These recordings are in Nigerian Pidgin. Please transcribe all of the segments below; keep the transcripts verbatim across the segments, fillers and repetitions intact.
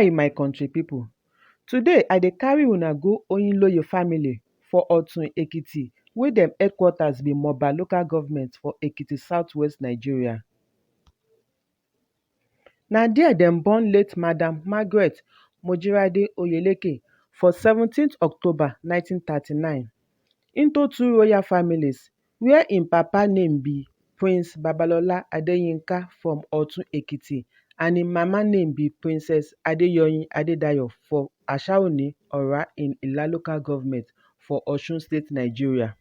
Hey, my country people. Today, I dey carry una go Oyinloye family for Otun Ekiti, wey dem headquarters be Moba local government for Ekiti Southwest, Nigeria. Na there dem born late Madam Margaret Mojirade Oyeleke for seventeenth October nineteen thirty-nine into two royal families, where im papa name be Prince Babalola Adeyinka from Otun Ekiti and im mama name be Princess Adeyoyin Adedayo for Ashaoni Ora in Ila local government for Osun State, Nigeria.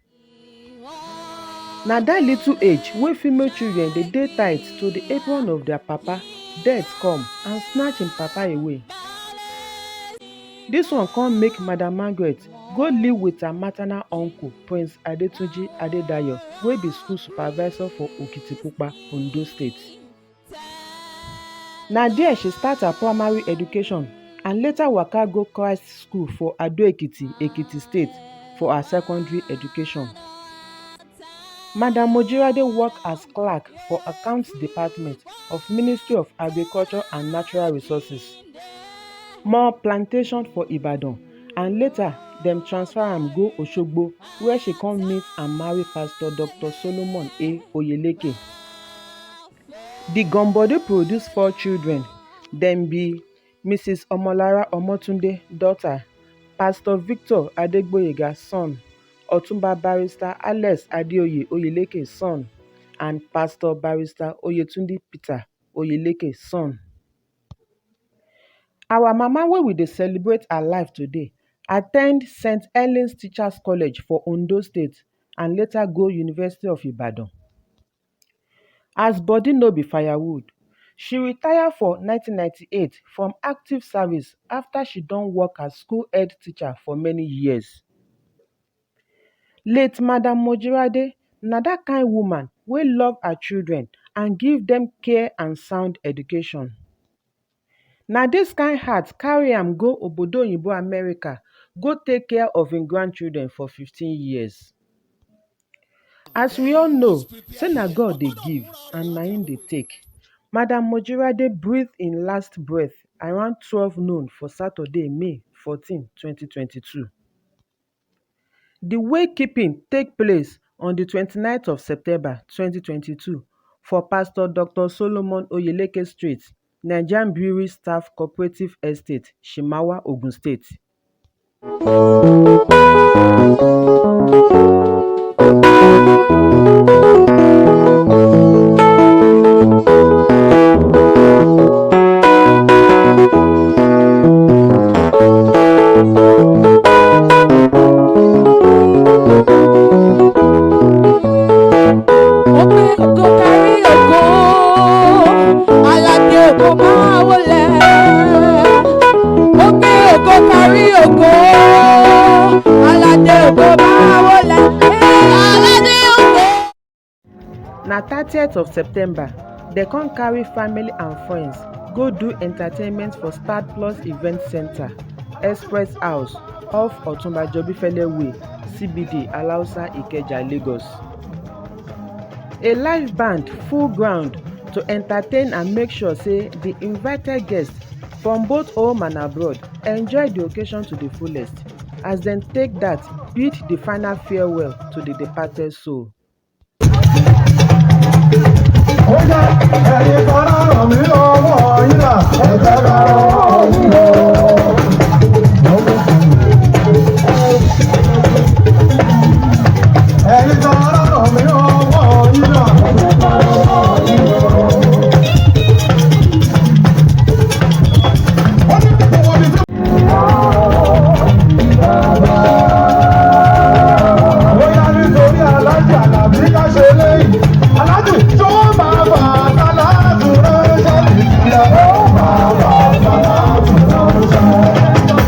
Na that little age wey female children dey dey tied to the apron of their papa, death come and snatch im papa away. This one come make Madam Margaret go live with her maternal uncle, Prince Adetunji Adedayo, wey be school supervisor for Okitipupa, Ondo State. Na there she start her primary education and later waka go Christ School for Ado Ekiti, Ekiti State, for her secondary education. Madam Mojirade work as clerk for Accounts Department of Ministry of Agriculture and Natural Resources, More Plantation for Ibadan, and later dem transfer am go Osogbo, where she come meet and marry Pastor Doctor Solomon A. Oyeleke. The Gombode produce four children. Dem be Missus Omolara Omotunde, daughter, Pastor Victor Adegboyega, son, Otunba Barrister Alex Adeoye Oyeleke, son, and Pastor Barrister Oyetunde Peter Oyeleke, son. Our mama wey we dey celebrate her life today attend Saint Helens Teachers College for Ondo State and later go University of Ibadan. As body no be firewood, she retire for nineteen ninety-eight from active service after she don work as school head teacher for many years. Late Madam Mojirade na that kind woman wey love her children and give them care and sound education. Na this kind heart carry am go obodo oyinbo America go take care of im grandchildren for fifteen years. As we all know, say na God dey give and na im dey take. Madam Mojirade breathe im last breath around twelve noon for Saturday, May fourteen, twenty twenty-two. The wake keeping take place on the twenty-ninth of September twenty twenty-two for Pastor Doctor Solomon Oyeleke Street, Nigerian Brewery Staff Cooperative Estate, Shimawa, Ogun State. Ope ogo carry ogo, alade ogo máa wọlé. Ope ogo carry ogo, alade ogo máa wọlé. Hey, alade ogo. Na thirtieth of September, dem come carry family and friends go do entertainment for Start Plus Event Center, Express House, off Otunba Jobifele Way, C B D, Alausa, Ikeja, Lagos. A live band full ground to entertain and make sure say the invited guests from both home and abroad enjoy the occasion to the fullest, as dem take that bid the final farewell to the departed soul. Ó yá, ẹ̀yin kan rárá mi lọ́wọ́ yín là, ẹ̀jẹ̀ rárá mi lọ́wọ́. Ẹ̀yin kan rárá mi lọ́wọ́ yín là, ẹ̀jẹ̀ rárá mi lọ́wọ́. Ó ní kí gbogbo ibi tí Bóyá nítorí Alhaji Alabi ká ṣe léyìí. Alhaji tó máa bá Sálátù ránṣẹ́. Ó máa bá Sálátù ránṣẹ́.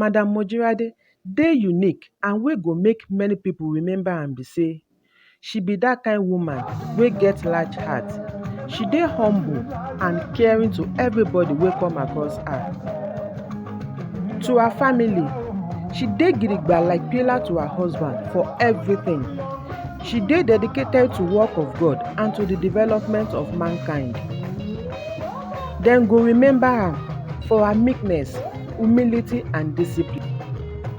Madam Mojirade dey unique and wey go make many people remember am be say she be that kind woman wey get large heart. She dey humble and caring to everybody wey come across her. To her family, she dey gidigba like pillar to her husband for everything. She dey dedicated to work of God and to the development of mankind. Dem go remember her for her meekness, humility and discipline.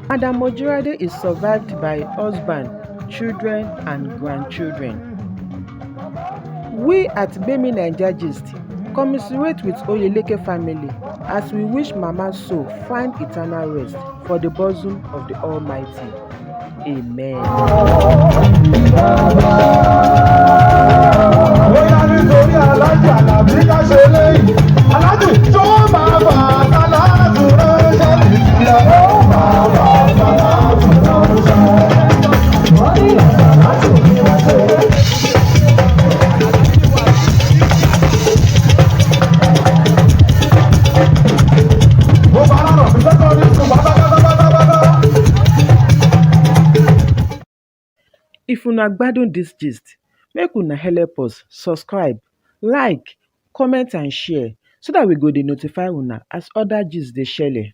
Madam Mojirade is survived by husband, children and grandchildren. We at Gbemi Naija Gist commiserate with Oyeleke family as we wish Mama's soul find eternal rest for the bosom of the Almighty. Amen. Bóyá nítorí Aláàjì Àlàbí ká ṣe léyìí. Aláàjì tó máa bá Aláàjì ránṣẹ́ ìyàwó máa bá Aláàjì ránṣẹ́. Wọ́n ní Aláàjì ní wọ́n ṣe. Gbogbo aláàrọ̀ fi sẹ́kọ̀ọ́ ní sùn pátápátá. If una gbadun this gist, make una help us subscribe, like, comment and share so that we go dey notify una as other gist dey shele.